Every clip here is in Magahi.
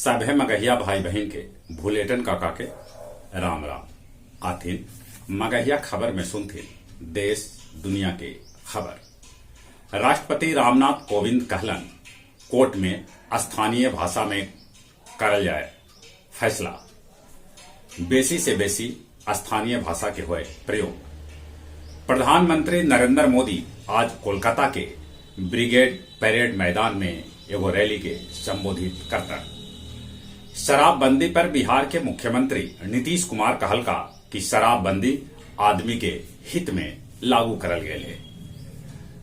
सभे मगहिया भाई बहिन के भुलेटन काका के राम राम। आथिन मगहिया खबर में सुनथिन देश दुनिया के खबर। राष्ट्रपति रामनाथ कोविंद कहलन कोर्ट में स्थानीय भाषा में करल जाए फैसला, बेसी से बेसी स्थानीय भाषा के होए प्रयोग। प्रधानमंत्री नरेंद्र मोदी आज कोलकाता के ब्रिगेड परेड मैदान में एगो रैली के संबोधित करतन। शराबबंदी पर बिहार के मुख्यमंत्री नीतीश कुमार कहलका कि शराबबंदी आदमी के हित में लागू करल गेल है।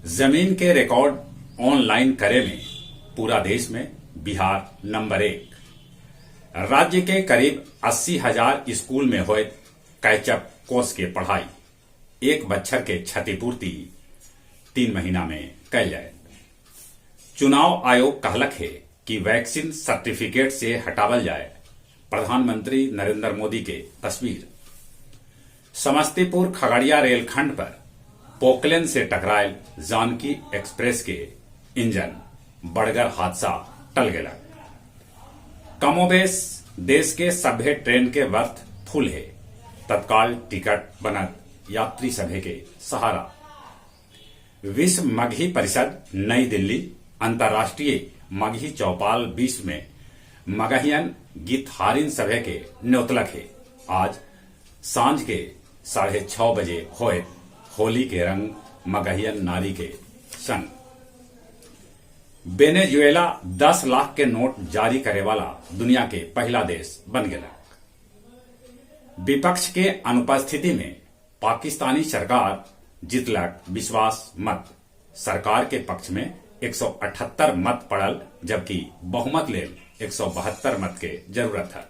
जमीन के रिकॉर्ड ऑनलाइन करे में पूरा देश में बिहार नंबर 1। राज्य के करीब 80,000 स्कूल में होए कैचअप कोर्स के पढ़ाई। 1 बच्छर के क्षतिपूर्ति 3 महीना में कैल जाए। चुनाव आयोग कहलक है कि वैक्सीन सर्टिफिकेट से हटावल जाए प्रधानमंत्री नरेंद्र मोदी के तस्वीर। समस्तीपुर खगड़िया रेलखंड पर पोकलेन से टकरायल जानकी एक्सप्रेस के इंजन, बड़गर हादसा टल गेलक। कमोबेश देश के सभे ट्रेन के बर्थ फुल है, तत्काल टिकट बनत यात्री सभे के सहारा। विश्व मगही परिषद नई दिल्ली अंतर्राष्ट्रीय मगही चौपाल 20 में मगहियन गीतहारिन सभे के न्योतलक है। आज सांझ के 6:30 बजे होए होली के रंग मगहियन नारी के संग। वेनेजुएला 10 लाख के नोट जारी करे वाला दुनिया के पहला देश बन गया। विपक्ष के अनुपस्थिति में पाकिस्तानी सरकार जीतलक विश्वास मत। सरकार के पक्ष में 178 मत पड़ल, जबकि बहुमत लेल 172 मत के जरूरत है।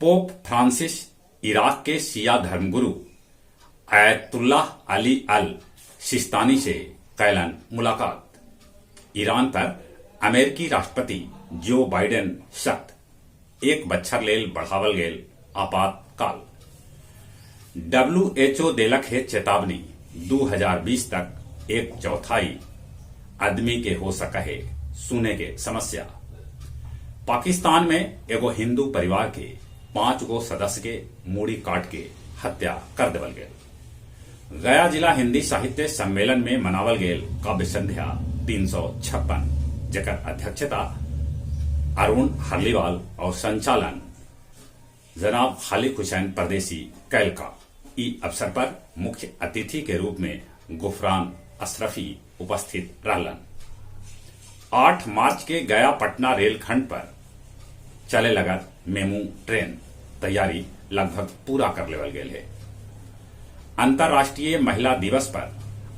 पोप फ्रांसिस इराक के शिया धर्मगुरु आयतुल्लाह अली अल सिस्तानी से कैलन मुलाकात। ईरान पर अमेरिकी राष्ट्रपति जो बाइडेन सख्त, 1 बच्छर लेल बढ़ावल गेल आपातकाल। WHO देलक है चेतावनी, 2020 तक 1/4 आदमी के हो सका है सुने के समस्या। पाकिस्तान में एगो हिंदू परिवार के 5 गो सदस्य के मूड़ी काट के हत्या कर देवल गेल। गया जिला हिंदी साहित्य सम्मेलन में मनावल गेल काव्य संध्या 356, जकर अध्यक्षता अरुण हरलीवाल और संचालन जनाब खालिक हुसैन परदेसी कैल का। ई अवसर पर मुख्य अतिथि के रूप में गुफरान अशरफी उपस्थित रहलन। 8 मार्च के गया पटना रेलखंड पर चले लगत मेमू ट्रेन, तैयारी लगभग पूरा कर लेवल गेल है। अंतर्राष्ट्रीय महिला दिवस पर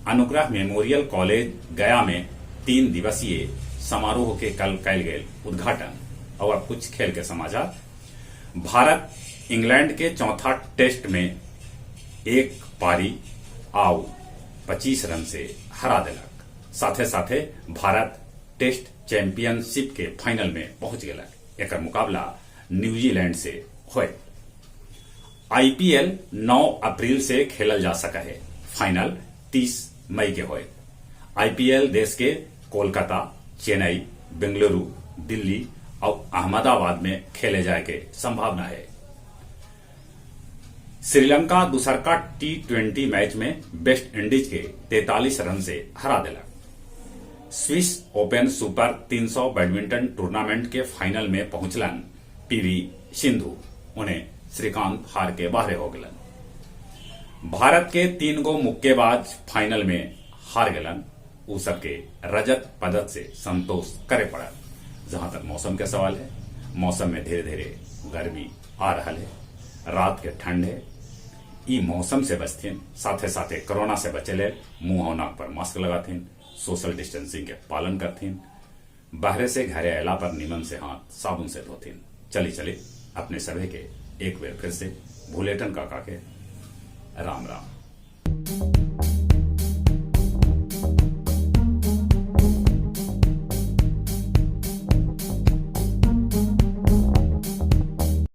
अनुग्रह मेमोरियल कॉलेज गया में 3 दिवसीय समारोह के कल कैल गेल उद्घाटन। और अब कुछ खेल के समाचार। भारत इंग्लैंड के चौथा टेस्ट में 1 पारी आउ 25 रन से हरा देलक। साथे साथे भारत टेस्ट चैंपियनशिप के फाइनल में पहुंच गेलक। एकर मुकाबला न्यूजीलैंड से होए। आईपीएल 9 अप्रैल से खेलल जा सका है, फाइनल 30 मई के होए। आईपीएल देश के कोलकाता, चेन्नई, बेंगलुरु, दिल्ली और अहमदाबाद में खेले जाए के संभावना है। श्रीलंका दूसरका T20 match में वेस्ट इंडीज के 43 रन से हरा देलक। Swiss open super 300 badminton tournament के फाइनल में पहुंचलन पीवी सिंधु, उन्हें श्रीकांत हार के बाहर हो गलन। भारत के 3 गो मुक्केबाज फाइनल में हार गलन, उ सबके रजत पदक से संतोष करे पड़ल। जहां तक मौसम के सवाल है, मौसम में धीरे धीरे गर्मी आ रहा है, रात के ठंड है। ई मौसम से बचथिन, साथे साथे कोरोना से बचे मुंह और नाक पर मास्क लगाथिन, सोशल डिस्टेंसिंग के पालन करथिन, बाहरे से घरे अला पर निमन से हाथ साबुन से धोथिन। चली चली अपने सभी के एक बार फिर से भुलेटन काका के राम राम।